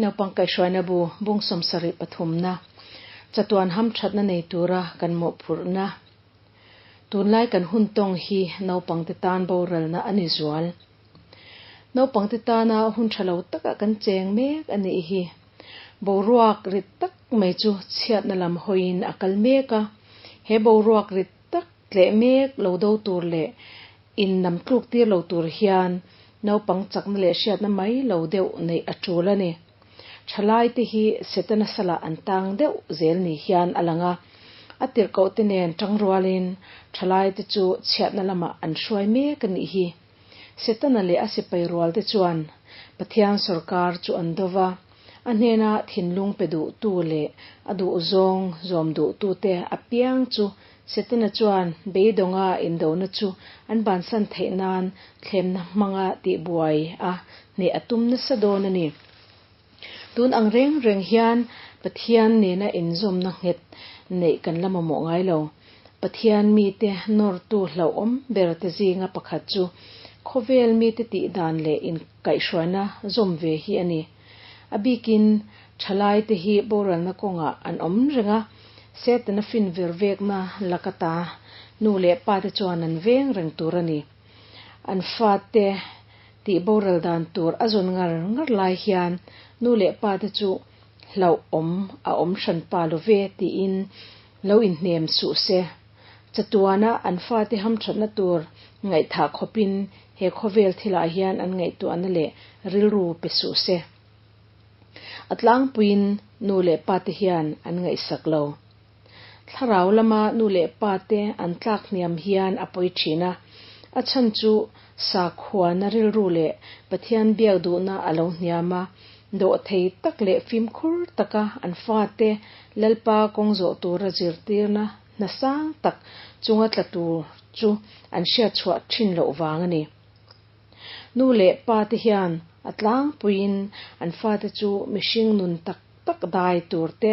Naupang kaihhruaina bu bung 73 na chatuan hamthatna nei tura kan mawhphurhna. Tunlai kan hun tawng hi naupangte tan boralna a ni zual. Naupangte tana hun tha lo takah kan cheng mek a nih hi. Boruak rit tak mai chu chhiatna lam hawiin a kal mek a. He boruak rit tak tleh mek lo do tur leh in nam tluk tir lo tur hian naupang chakna leh hriatna mai lo deuh neih a tul a ni. Thalai te hi Setana salah an tang deuh zel ni hian a lang a. A tirhkoh te nen tangrualin thalai te chu chhiatna lamah an hruai mek a nih hi. Setana leh a sipai rual te chuan Pathian sawrkar chu an do va, a hnena thinlung pe duhtu leh a duhzawng zawm duhtute apiang chu Setana chuan beidawnga indona chu an bansan theih nan thlemna hmanga tihbuai a hneh a tum nasa dawn a ni. Tun ang reng reng hian Pathian nena inzawmna nghet neih kan la mamawh ngai lo. Pathian mite nawrtu hlauhawm ber te zinga pakhat chu khawvel mite tih dan leh inkaihhruaina zawm ve hi a ni. A bikin thalaite hi boralna kawngah an awm reng a, Setana fin vir vekna laka ta nu leh pate chuan an veng reng tur a ni. An fate tih boral dan tur a zawn ngar ngar lai hian nu leh pate chu hlauhawm a awm hran pa lo ve tiin lo inhnem suh se. Chatuana an fate hamthatna tur ngaihthah khawpin he khawvel thilah hian an ngaihtuahna leh rilru pe suh se. A tlangpuiin nu leh pate hian an ngaihsak lo. Thlarau lama nu leh pate an tlak hniam hian a pawi thin a, a chhan chu sakhuana rilru leh Pathian biak duhna a lo hniam a, dawhthei tak leh fimkhur taka an fate Lalpa kawng zawh tura zirtirna hna sang tak chunga tla tur chu an hriatchhuah thin loh vang a ni. Nu leh pa te hian a tlangpuiin an fate chu mihring nun tak tak dai tur te,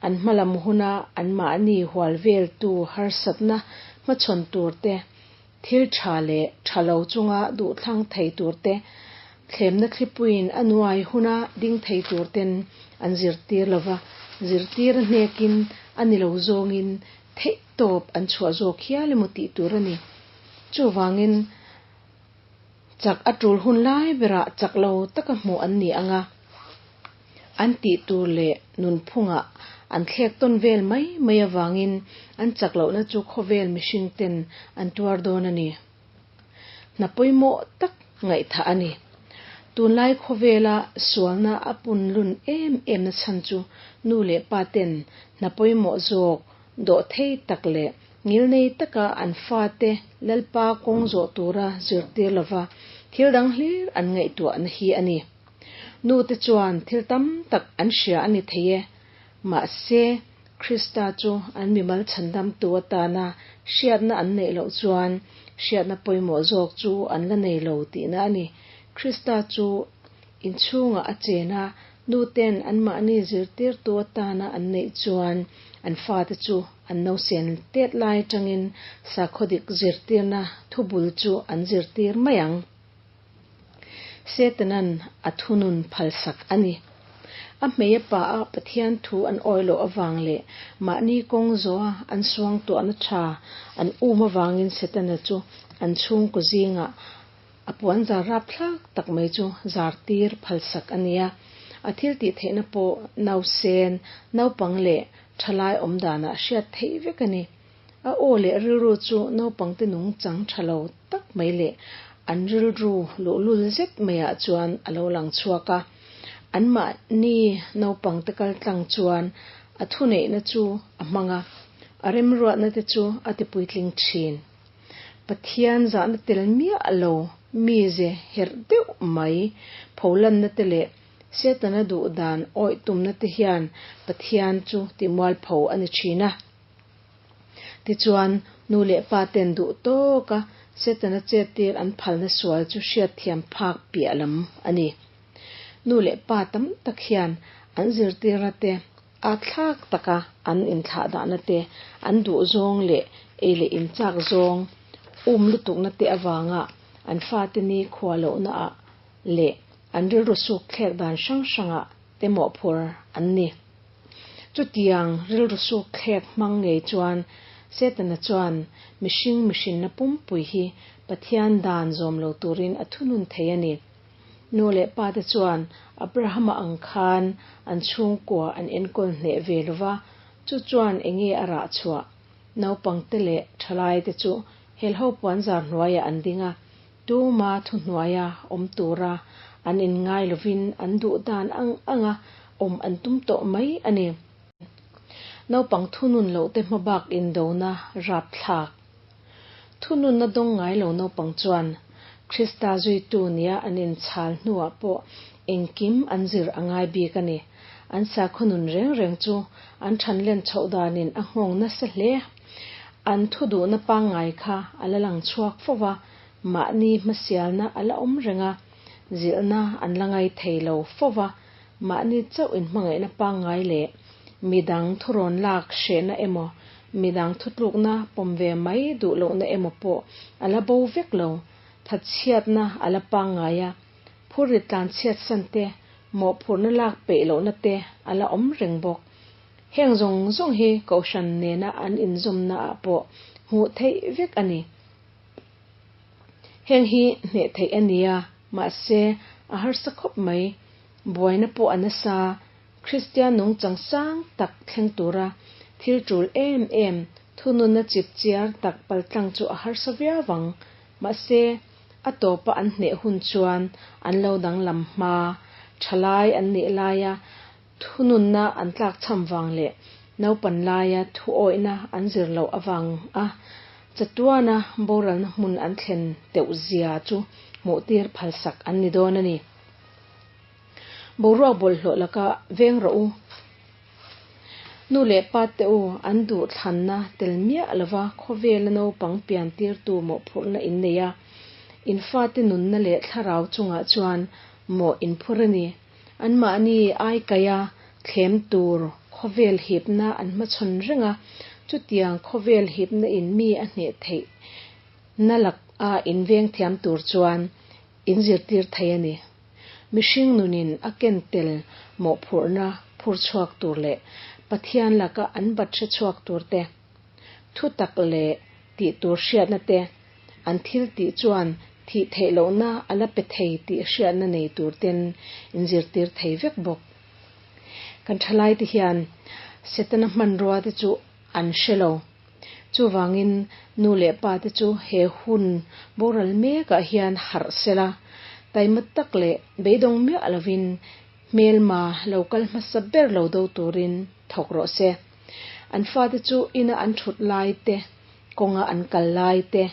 an hmalam huna anmahni hual veltu harsatna hmachhawn tur te, thil tha leh tha lo chunga duhthlang thei tur te, thlemna thlipuiin a nuai huna ding thei tur ten an zirtir lova, zirtir a hnekin a ni lo zawngin theihtawp an chhuah zawk hial emaw tih tur a ni. Chuvangin chak a tul hun lai berah chak lo taka hmuh an ni ang a, an tih tur leh nunphungah an thlek tawn vel mai mai avangin an chak lohna chu khawvel mihring ten an tuar dawn a ni. Hna pawimawh tak ngaihthah a ni. Tunlai khawvela sualna a punlun em em na chhan chu nu leh pa ten hna pawimawh zawk dawh thei tak leh ngilnei taka an fate Lalpa kawng zawh tura zirtir lova thil dang hlir an ngaihtuahna hi a ni. Nu te chuan thil tam tak an hria a ni thei e. Mahse, Krista chu an mimal chhandamtu atana hriatna an neih loh chuan hriatna pawimawh zawk chu an la nei lo tihna a ni. Krista chu inchhungah a chen a, nu ten anmahni zirtirtu atana an neih chuan an fate chu an nausen tet lai atangin sakhaw dik zirtirna thubul chu an zirtir mai ang. Setanan a thunun phalsak a ni. A hmei a pa a Pathian thu an awih loh avang leh mahni kawng zawha an suangtuahna tha an um avangin Setana chu an chhungkaw zingah a puan zar rapthlak tak mai chu zar tir phalsak a ni a. A thil tih theihna pawh nausen, naupang leh thalai awm danah hriat theih vek a ni. A aw leh rilru chu naupangte nungchang tha lo tak mai leh an rilru luhlul zet maiah chuan a lo lang chhuak a. Anmahni naupangte kal tlang chuan a thuneihna chu a hmang a, a remruatna te chu a tipuitling thin. Pathian zahna tel miah lo mize herh deuh mai pholanna te leh Setana duh dan awih tumna te hian Pathian chu timualpho a ni thin a. Tichuan, nu leh pa ten duh tawka Setana chettir an phalna sual chu hriatthiam phak piah lam a ni. Nu leh pa tam tak hian an zirtirna te, a thlak taka an inthlahdahna te, an duh zawng leh ei leh inchak zawng um lutukna te avanga an fate ni khua lohnaah leh an rilru suk thlek dan hrang hrangah. te mawhphur an ni. Chutiang rilru suk thlek hmang ngei chuan Setana chuan mihring mihrinna pumpui hi Pathian dan zawm lo turin a thunun thei a ni. Nu leh pa te chuan Abrahama ang khan an chhungkua an enkawl hneh ve lo va, chu chuan enge a rah chhuah? Naupangte leh thalaite chu helho puanzar hnuaiah an ding a, tuma thuhnuaia awm tura an inngai lovin an duh dan ang anga awm an tum tawh mai a ni. Naupang thunun lohte hmabak indona rapthlak. Thununna dawng ngai lo naupang chuan Krista zuitu nia an inchhal hnuah pawh engkim an zir a ngai bik a ni. An sakhaw nun reng reng chu an thanlen chhoh danin a nghawng nasa hle. An thu duhna pangngai kha a la lang chhuak fo va, mahni hmasialna a la awm reng a, zilhna an la ngai thei lo fo va, mahni chauh inhmangaihna pangngai leh midang thurawn lak hrehna emaw, midang thutlukna pawm ve mai duh lohna emaw pawh a la bo vek lo, thatchhiatna a la pangngai a, phurrit tlanchhiatsan te, mawhphurhna lak peih lohna te a la awm reng bawk. Heng zawng zawng hi Kohhran nena an inzawmna ah pawh hmuh theih vek a ni. Heng hi hneh theih a nia, mahse a harsa khawp mai. Buaina pawh a nasa, Kristian nungchang sang tak thleng tura thil tul em em thununna chip chiar tak paltlang chu a harsa viau ang. Mahse, a tawpa an hneh hun chuan an lo danglam hma, thalai an nih laia Thununna an tlakchham vang leh naupan laia thuawihna an zir loh avang a chatuana boralna hmun an thlen teuh zia chu hmuhtir phalsak an ni dawn a ni. Boruak bawlhhlawh laka veng rawh u. Nu leh pa te u an duh thlanna tel miah lova khawvela naupang piantirtu mawhphurhna in nei a, in fate nunna leh thlarau chungah chuan mawh in phur a ni. Anmahni aikaia thlem tur khawvel hipna an hmachhawn reng a, chutiang khawvel hipna in mi a hneh theih na lak a inveng thiam tur chuan in zirtir thei a ni. Mihring nunin a ken tel mawhphurhna phur chhuak tur leh Pathian laka an bat hre chhuak tur te, thutak leh tih tur hriatna te, An thil tih chuan thih theih lohna a la pe thei tih hriatna nei tur ten in zirtir thei vek bawk. Kan thalai te hian Setana hmanrua te chu an hre lo. Chuvangin nu leh pa te chu he hun boral mekah hian harh sela, taima tak leh beidawng miah lovin hmelma lo kal hmasa ber lo do turin thawk rawh se. An fate chu ina an thut lai te, Kawnga an kal lai te,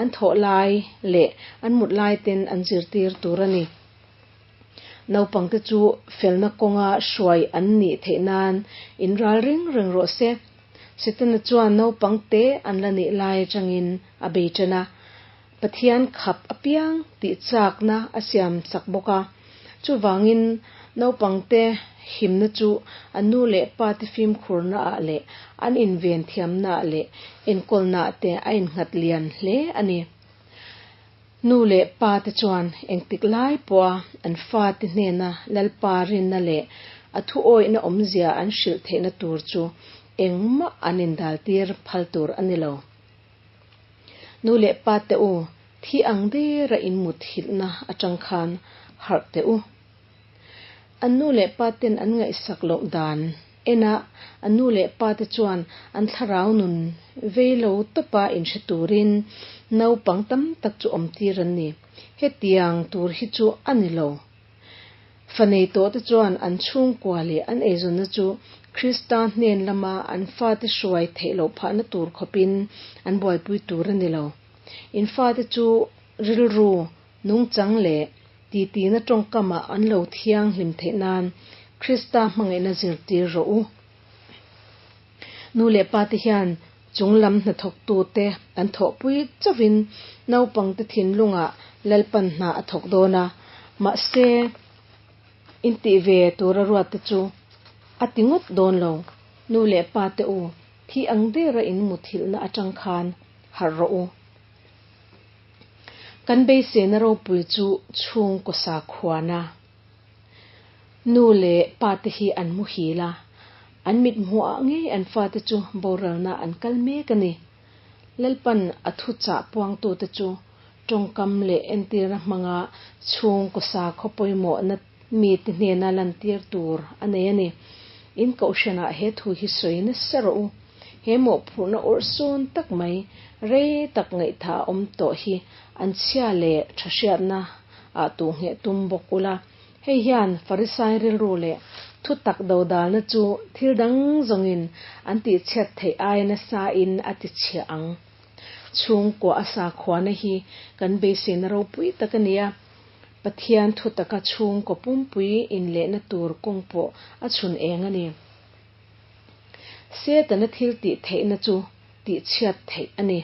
an thawh lai leh an mut lai ten an zirtir tur a ni. Naupangte chu felna kawnga hruai an nih theih nan inral reng reng rawh se. Setana chuan naupangte an la nih lai atangin a bei tan a, Pathian khap apiang tih chakna a siam chak bawk a. Chuvangin naupangte himna chu an nu leh pate fimkhurnaah leh an inven thiamnaah leh enkawlnaah te a innghat lian hle a ni. Nu leh pate chuan engtik lai pawha an fate hnena Lalpa rinna leh a thuawihna awmzia an hrilh theihna tur chu engmah an indaltir phal tur a ni lo. Nu leh pa te u, thi ang dera in mut hilhna atang khan harh teh u. An nu leh pa ten an ngaihsak loh dan ena an nu leh pa te chuan an thlarau nun vei lo tawpa inhre turin naupang tam tak chu awm tir an ni. Hetiang tur hi chu a ni lo. Fa nei tawh te chuan an chhungkua leh an eizawnna chu Krista hnen lama an fate hruai theih loh phahna tur khawpin an buaipui tur a ni lo. In fate chu rilru, nungchang leh titina tawngkamah an lo thianghlim theih nan Krista hmangaihna zirtir rawh u. Nu leh pa te hian chung lam hnathawktute an thawhpui chauhin naupangte thinlungah Lalpan hna a thawk dawn a, mahse intih ve tura ruatte chu a ti ngawt dawn lo. Nu leh pa te u, thi ang dera in muthilhna atang khan harh rawh u. Kan beiseina ropui chu chhungkaw sakhuana. Nu leh pa te hi an muhil a, an mit hmuhah ngei an fate chu boralna an kal mek a ni. Lalpan a thuchah puangtute chu tawngkam leh entirna hmanga chhungkaw sakhaw pawimawhna mite hnena lantir tur a nei a ni. In kohhranah he thu hi sawi nasa rawh u. He mawhphurhna awrhsawn tak mai, rei tak ngaihtha a awm tawh hi an chhia leh tha hriatna ah tuh ngheh tum bawk ula. Hei hian Farisai rilru leh thutak dodalna chu thil dang zawngin an tihchhiat theih aia nasain a tichhia ang. Chhungkua a sakhuana hi kan beiseina ropui tak a ni a, Pathian thutaka chhungkaw pumpui inlehna tur kawng pawh a chhun eng a ni. Setana thil tih theihna chu tihchhiat theih a ni.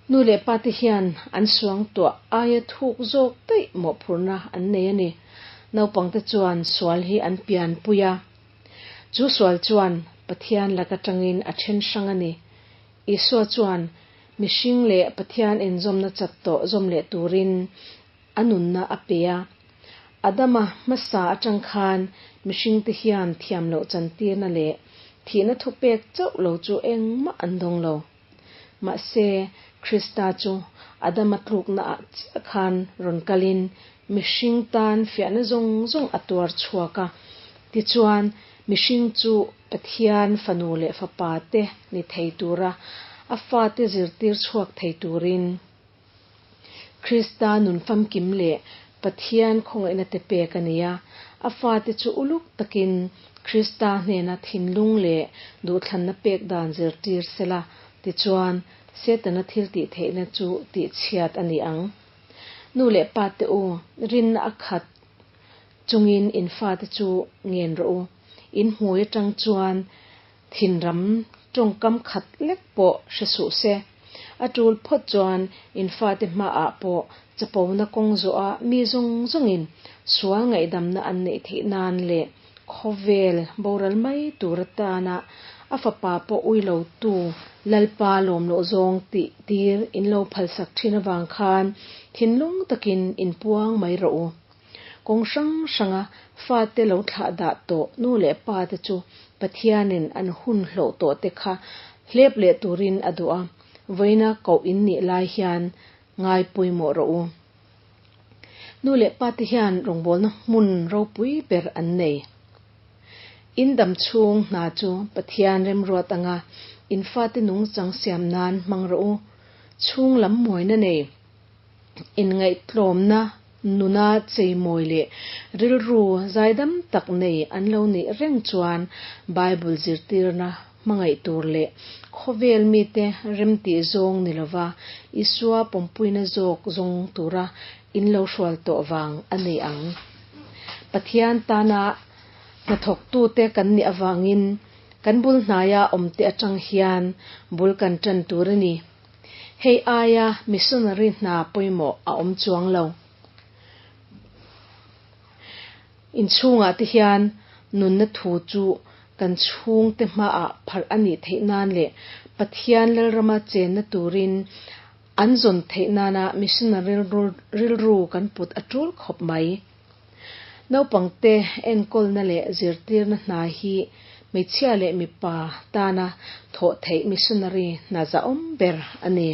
Nu leh pa te hian an suangtuah aia thuk zawk daih mawhphurhna an nei a ni. Naupangte chuan sual hi an pianpui a. Chu sual chuan Pathian lak atangin a then hrang a ni. Isua chuan mihring leh Pathian inzawmna chat tawh zawm leh turin a nunna a pe a. Adama hmasa atang khan mihringte hian thiam loh chantirna leh thihna thupek chauh lo chu engmah an dawng lo. Mahse, Krista chu Adama tluknaah chiah khan rawn kalin mihring tan fiahna zawng zawng a tuar chhuak a. Tichuan, mihring chu Pathian fanu leh fapa te ni thei tura a fate zirtir chhuak thei turin Krista nun famkim leh Pathian khawngaihna te pek a ni a, a fate chu uluk takin Krista hnena thinlung leh duhthlanna pek dan zirtir sela, tichuan Setana thil tih theihna chu tihchhiat a ni ang. Nu leh pa te u, rinna a khat chungin in fate chu ngen rawh u. In hmui atang chuan Thinram tawngkam khat lek pawh hre suh se. A tul phawt chuan in fate hmaah pawh chapona kawng zawha mi zawng zawngin sual ngaihdamna an neih theih nan leh khawvel boral mai tur atana a fapa pawh ui lotu Lalpa lawm loh zawng tih tir in lo phalsak thin avang khan thinlung takin in puang mai rawh u. Kawng hrang hranga fate lo thlah dah tawh nu leh pa te chu Pathianin an hun hlawh tawh te kha hlep leh turin a duh a, vawiina koh in nih lai hian ngai pawimawh rawh u. Nu leh pa te hian rawngbawlna hmun ropui ber an nei. In dam chhung hna chu Pathian remruat anga in fate nungchang siam nan hmang rawh u. Chhung lam mawina nei. Inngaihtlawmna nuna cheimawi leh rilru zaidam tak nei an lo nih reng chuan Bible zirtirna hmangaih tur leh khawvel mite remtih zawng ni lova Isua pawmpuina zawk zawng tura in lo hrual tawh vang a ni ang. Pathian tana hnathawktute kan nih avangin kan bul hnaia awmte atang hian bul kan tan tur a ni. Hei aia missionary hna pawimawh a awm chuang lo. Inchhungah te hian nunna thu chu kan chhungte hmaah pharh a nih theih nan leh Pathian Lalrama chenna turin an zawn theih nana missionary rilru kan put a tul khawp mai. Naupangte enkawlna leh zirtirna hna hi hmeichhia leh mipa tana thawh theih missionary hna zahawm ber a ni.